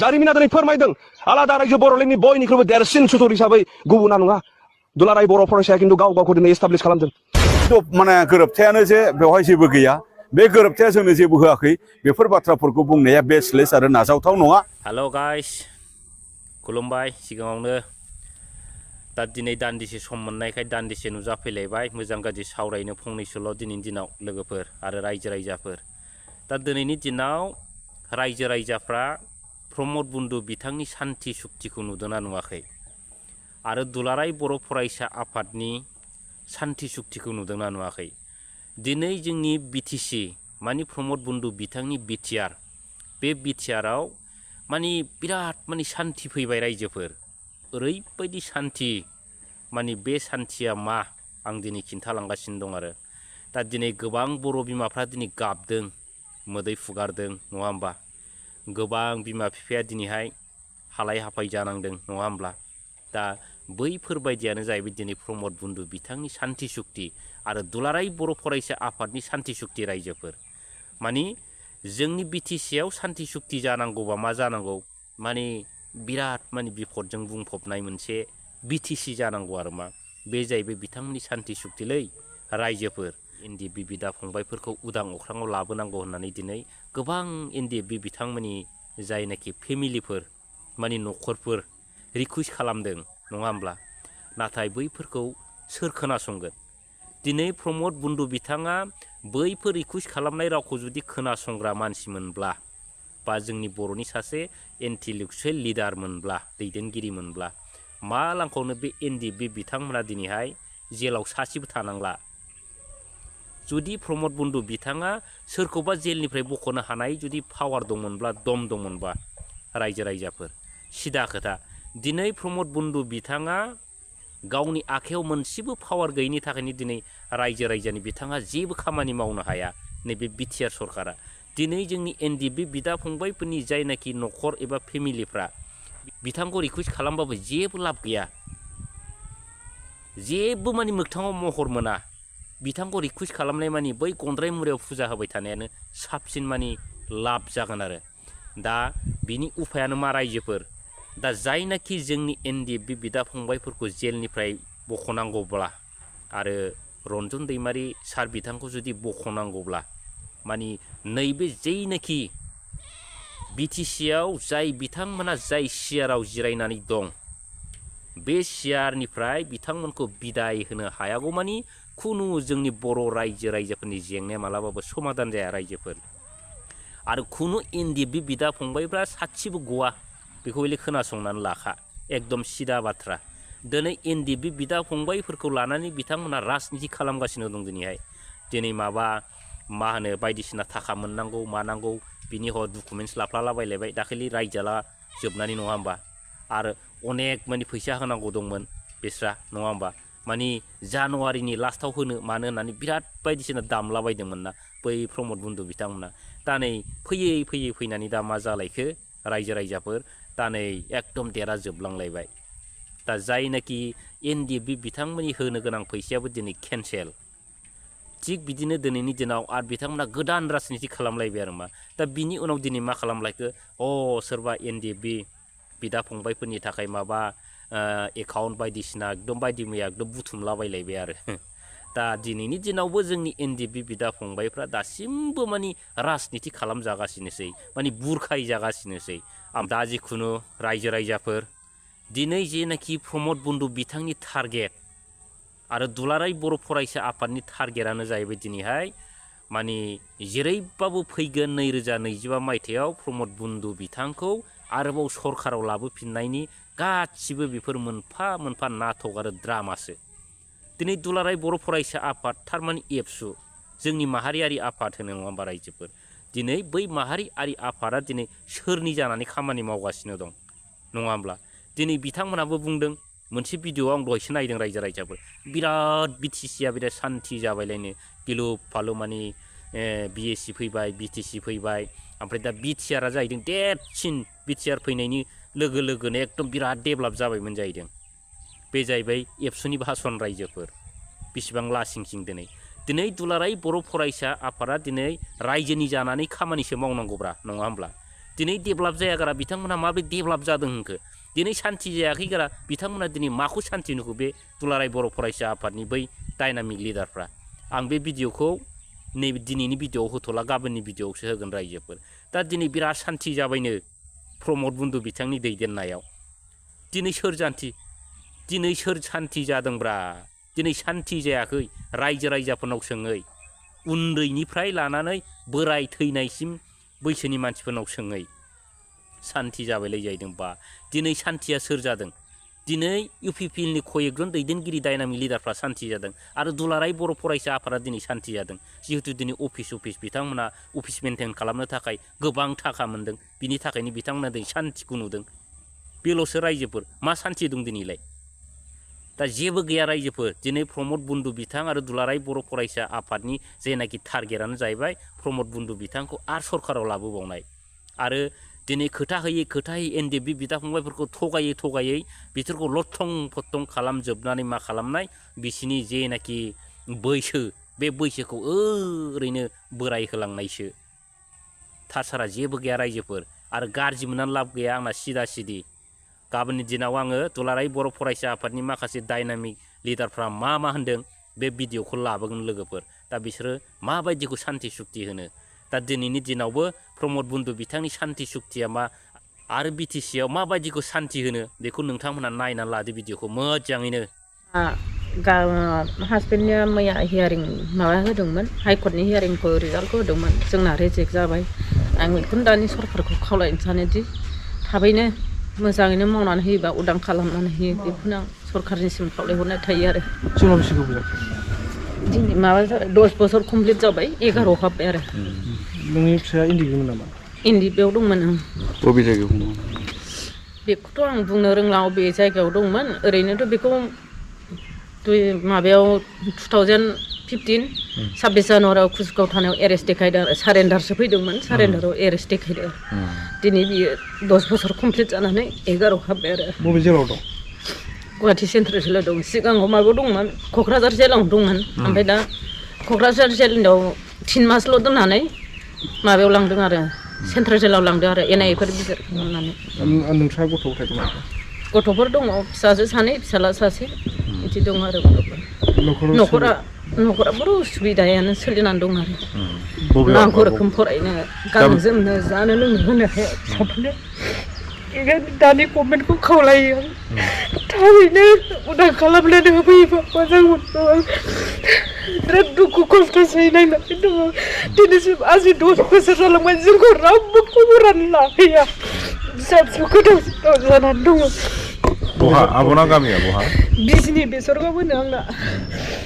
जारिमिना दिनै फोरमायदों आलादा रायजो बर'लेण्डनि बयनिख्रुइबो देरसिन सुथुर हिसाबै गुबुना नङा दुलाराय बर' फरायसाया खिन्थु गाव गावखौ दिनै एस्टाब्लिश खालामदों माने गोरोबथायानो जे बेवहाय जेबो गैया बे गोरोबथाया जोंनो जेबो होआखै बेफोर बाथ्राफोरखौ बुंनाया बेसलेस आरो नाजावथाव नङा। हेल' गाइस खुलुमबाय सिगाङावनो दा दिनै दान्दिसे सम मोननायखाय दान्दिसे नुजाफैलायबाय मोजां गाज्रि सावरायनो फंनैसोल' दिनैनि दिनाव लोगोफोर आरो रायजो राजाफोर दा दिनैनि दिनाव रायजो राजाफ्रा प्रमद बन्धु बिथांनि सान्थि सुक्तिखौ नुदोंना नुवाखै आरो दुलाराय बर' फरायसा आफादनि सान्थि सुक्तिखौ नुदोंना नुवाखै दिनै जोंनि बिटिसि मानि प्रमद बन्धु बिथांनि बिटिआर बे बिटिआराव मानि बिराद मानि सान्थि फैबाय रायजोफोर ओरैबायदि सान्थि मानि बे सान्थिया मा आं दिनै खिन्थालांगासिनो दं आरो दा दिनै गोबां बर' बिमाफ्रा दिनै गाबदों मोदै फुगारदों नङा होमबा गोबां बिमा बिफाया दिनैहाय हालाय हाफाय जानांदों नङा होमब्ला दा बैफोरबायदियानो जाहैबाय दिनै प्रमद बन्धु बिथांनि सान्थि सुक्ति आरो दुलाराय बर' फरायसा आफादनि सान्थि सुक्ति रायजोफोर मानि जोंनि बिटिसिआव सान्थि सुक्ति जानांगौबा मा जानांगौ मानि बिराद मानि बिपदजों बुंफबनाय मोनसे बिटिसि जानांगौ आरो मा बे जाहैबाय बिथांमोननि सान्थि सुक्तिलै रायजोफोर एनडिएफबि बिदा फंबायफोरखौ उदां अख्राङाव लाबोनांगौ होननानै दिनै गोबां एनडिएफबि बिथांमोननि जायनाखि फेमिलिफोर मानि न'खरफोर रिकुवेस्ट खालामदों नङा होमब्ला नाथाय बैफोरखौ सोर खोनासंगोन दिनै प्रमद बन्धु बिथाङा बैफोर रिकुवेस्ट खालामनाय रावखौ जुदि खोनासंग्रा मानसिमोनब्ला बा जोंनि बर'नि सासे इन्टेलेक्सुयेल लिडार मोनब्ला दैदेनगिरि मोनब्ला मा लांखावनो बे एनडिएफबि बिथांमोना दिनैहाय जेलाव सासेबो थानांला जुदि प्रमद बन्धु बिथाङा सोरखौबा जेलनिफ्राय बख'नो हानाय जुदि पावार दंमोनब्ला दम दंमोनबा रायजो राजाफोर सिदा खोथा दिनै प्रमद बन्धु बिथाङा गावनि आखायाव मोनसेबो पावार गैयिनि थाखायनो दिनै रायजो राजानि बिथाङा जेबो खामानि मावनो हाया नैबे बिटिआर सरकारा दिनै जोंनि एनडिएफबि बिदा फंबायफोरनि जायनाखि न'खर एबा फेमिलिफ्रा बिथांखौ रिकुवेस्ट खालामबाबो जेबो लाब गैया जेबो मानि मोगथाङाव महर मोना बिथांखौ रिकुवेस्ट खालामनाय मानि बै गन्द्राय मुरायाव फुजा होबाय थानायानो साबसिन मानि लाब जागोन आरो दा बिनि उफायानो मा रायजोफोर दा जायनाखि जोंनि एनडिएफबि बिदा फंबायफोरखौ जेलनिफ्राय बख'नांगौब्ला आरो रन्जन दैमारि सार बिथांखौ जुदि बख'नांगौब्ला मानि नैबे जेनाखि बिटिसिआव जाय बिथांमोना जाय सियाराव जिरायनानै दं बे सियारनिफ्राय बिथांमोनखौ बिदाय होनो हायागौ मानि खुनु जोंनि बर' रायजो राजाफोरनि जेंनाया मालाबाबो समाधान जाया रायजोफोर आरो खुनु एनडिएफबि बिदा फंबायफ्रा सासेबो गवा बेखौ हले खोनासंनानै लाखा एकदम सिदा बाथ्रा दिनै एनडिएफबि बिदा फंबायफोरखौ लानानै बिथांमोना राजनिति खालामगासिनो दं दिनैहाय दिनै माबा मा होनो बायदिसिना थाखा मोननांगौ मानांगौ बिनि डकुमेन्टस लाफ्लालाबायलायबाय दाखालि रायजाला जोबनानै नङा होमबा आरो अनेक मानि फैसा होनांगौ दंमोन बिस्रा नङा होमबा मानि जानुवारिनि लास्टाव होनो मानो होननानै बिराद बायदिसिना दामलाबायदोंमोन ना बै प्रमद बन्धु बिथांमोना दा नै फैयै फैयै फैनानै दा मा जालायखो रायजो राजाफोर दा नै एकदम देरा जोबलांलायबाय दा जायनाखि एनडिएफबि बिथांमोननि होनो गोनां फैसायाबो दिनै केन्सेल थिग बिदिनो दिनैनि दिनाव आरो बिथांमोना गोदान राजनिति खालामलायबाय आरो मा दा बिनि उनाव दिनै मा खालामलायखो सोरबा एनडिएफबि बिदा फंबायफोरनि थाखाय माबा एकाउन्ट बायदिसिना एकदम बायदि मैया एकदम बुथुमलाबायलायबाय आरो दा दिनैनि दिनावबो जोंनि एनडिएफबि बिदा फंबायफ्रा दासिमबो मानि राजनिति खालामजागासिनोसै मानि बुरखाय जागासिनोसै दा जिखुनु रायजो राजाफोर दिनै जेनाखि प्रमद बन्धु बिथांनि टारगेट आरो दुलाराय बर' फरायसा आफादनि टारगेटआनो जाहैबाय दिनैहाय मानि जेरैबाबो फैगोन 2025 मायथाइयाव प्रमद बन्धु बिथांखौ आरोबाव सरकाराव लाबोफिननायनि गासिबो बेफोर मोनफा मोनफा नाटक आरो द्रामासो दिनै दुलाराय बर' फरायसा आफाद थारमानि एबसु जोंनि माहारियारि आफाद होनो नङा होमबा रायजोफोर दिनै बै माहारियारि आफादा दिनै सोरनि जानानै खामानि मावगासिनो दं नङा होमब्ला दिनै बिथांमोनाबो बुंदों मोनसे भिडिअ आं दहायसो नायदों रायजो राजाफोर बिराद बिटिसिया बिराद सान्थि जाबायलायनो गिलु फालु मानि बिएसि फैबाय बिटिसि फैबाय ओमफ्राय दा बिटिआरआ जाहैदों देरसिन बिटिआर फैनायनि लोगो लोगोनो एकदम बिराद डेभेलप जाबायमोन जाहैदों बे जाहैबाय एबसुनि भाषन रायजोफोर बिसिबां लासिंसिं दिनै दुलाराय बर' फरायसा आफादा दिनै रायजोनि जानानै खामानिसो मावनांगौब्रा नङा होमब्ला दिनै डेभेलप जायागारा बिथांमोना माबोरै डेभेलप जादों होनखो दिनै सान्थि जायाखैगारा बिथांमोना दिनै माखौ सान्थि नुखो बे दुलाराय बर' फरायसा आफादनि बै डायनामिक लिडारफ्रा आं बे भिडिअखौ नैबे दिनैनि भिडिअआव होथ'ला गाबोननि भिडिअआवसो होगोन रायजोफोर दा दिनै बिराद सान्थि जाबायनो प्रमद बन्धु बिथांनि दैदेननायाव दिनै सोर सान्थि जादोंब्रा दिनै सान्थि जायाखै रायजो राजाफोरनाव सोङै उन्दैनिफ्राय लानानै बोराय थैनायसिम बैसोनि मानसिफोरनाव सोङै सान्थि जाबायलाय जाहैदोंबा दिनै सान्थिया सोर जादों दिनै इउपिपिएलनि कयेकजन दैदेनगिरि डायनामिक लिडारफ्रा सान्थि जादों आरो दुलाराय बर' फरायसा आफादा दिनै सान्थि जादों जिहेतु दिनै अफिस बिथांमोना अफिस मेनटेन खालामनो थाखाय गोबां थाखा मोन्दों बिनि थाखायनो बिथांमोना दिनै सान्थिखौ नुदों बेल'सो रायजोफोर मा सान्थि दं दिनैलाय दा जेबो गैया रायजोफोर दिनै प्रमद बन्धु बिथां आरो दुलाराय बर' फरायसा आफादनि जेनाखि टारगेटआनो जाहैबाय प्रमद बन्धु बिथांखौ आरो सरकाराव लाबोबावनाय आरो दिनै खोथा होयै एनडिएफबि बिदा फंबायफोरखौ थगायै बिसोरखौ लथं फथं खालामजोबनानै मा खालामनाय बिसिनि जेनाखि बैसो बे बैसोखौ ओरैनो बोराय होलांनायसो थासारा जेबो गैया रायजोफोर आरो गाज्रि मोननानै लाब गैया आंना सिदा सिदि गाबोननि दिनाव आङो दुलाराय बर' फरायसा आफादनि माखासे डायनामिक लिडारफ्रा मा होनदों बे भिडिअखौ लाबोगोन लोगोफोर दा बिसोरो माबायदिखौ सान्थि सुक्ति होनो दा दिनैनि दिनावबो प्रमद बन्धु बिथांनि सान्थि सुक्तिया मा आरो बिटिसिआव माबायदिखौ सान्थि होनो बेखौ नोंथांमोना नायनानै लादो भिडिअखौ मोजाङैनो हासबेन्डनिया मैया हियारिं माबा होदोंमोन हाइकर्टनि हियारिंखौ रिजाल्टखौ होदोंमोन जोंना रिजेक्ट जाबाय आं बेखौनो दानि सरकारखौ खावलायनो सानोदि थाबैनो मोजाङैनो मावनानै होयोबा उदां खालामनानै होयो बेखौनो आं सरकारनिसिम खावलायहरनाय थायो आरो दिनै माबा जाबाय 10 बोसोर कमप्लिट जाबाय 11 हाबबाय आरो नोंनि फिसाया इन्दिगौमोन नामा इन्दिबियाव दंमोन आं बबे जायगायाव दंमोन बेखौथ' आं बुंनो रोंला बबे जायगायाव दंमोन ओरैनोथ' बेखौ माबायाव 2015 26 जानुवारियाव कुसगाव थानायाव एरेस्ट देखायदों आरो सारेन्डारसो फैदोंमोन सारेन्डाराव एरेस्ट देखायदों दिनै बियो 10 बोसोर कमप्लिट जानानै 11 हाबबाय आरो बबे जेलाव दं गुवाहाटि सेन्ट्रेल जेलाव दं सिगाङाव माबायाव दंमोन क'क्राझार जेलाव दंमोन ओमफ्राय दा क'क्राझार जेलाव 3 मासल' दोननानै माबायाव लांदों आरो सेन्ट्रेल जेलाव लांदों आरो एनआइएफोर बिजिर खालामनानै नोंस्रा गथ' गथाय दं गथ'फोर दङ फिसाजो सानै फिसाला सासे बिदि दं आरो न'खरा बर' उसुबिदायानो सोलिनानै दं आरो नांगौ रोखोम फरायनो गाननो जोमनो जानो लोंनो होनो हाया फिसाफोरनो दानि गभर्नमेन्टखौ खावलायो थाबैनो उदां खालामनानै होफैयोबा मोजां मोनगौ बिराद दुखु खस्थ' सैनांनानै दङ दिनैसिम 10 बोसोर जालांबाय जोंखौ रावबो खबरानो लाफैया फिसा फिसौ गोदाव जानानै दङ बहा आब'ना गामिया बहा बिजनि बेसरगाव होनो आंना